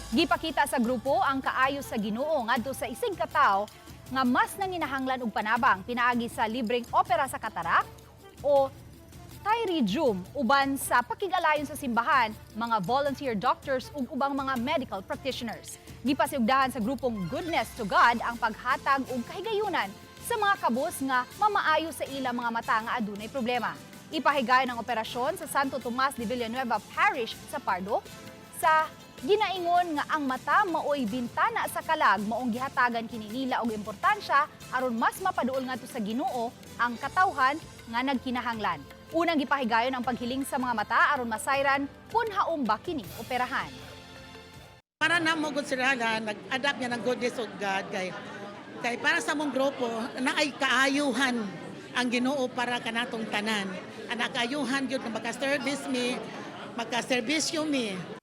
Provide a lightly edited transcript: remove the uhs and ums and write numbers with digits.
Gipakita sa grupo ang kaayo sa Ginoo ngadto sa isig ka tawo nga mas nanginahanglan og panabang pinaagi sa libreng opera sa katarak o pterygium uban sa pakig-alayon sa simbahan, mga volunteer doctors ug ubang mga medical practitioners. Gipasiugdahan sa grupong Goodness to God ang paghatag og kahigayunan sa mga kabus nga mamaayo sa ilang mga mata nga adunay problema. Ipahigayon ang operasyon sa Santo Tomas de Villanueva Parish sa Pardo sa ginaingon nga ang mata maoy bintana sa kalag, maong gihatagan kini nila og importansya aron mas mapaduol ngadto sa Ginoo ang katawhan nga nagkinahanglan. Unang gipahigayon ang paghiling sa mga mata aron masayran kung haom ba kini operahan. Para namo gud sila nga nag-adapt niya ng goodness of God kay para sa among grupo naay kaayuhan ang Ginoo para kanatong tanan. Ang kaayuhan gyud nga maka-service mi, maka-serbisyo mi.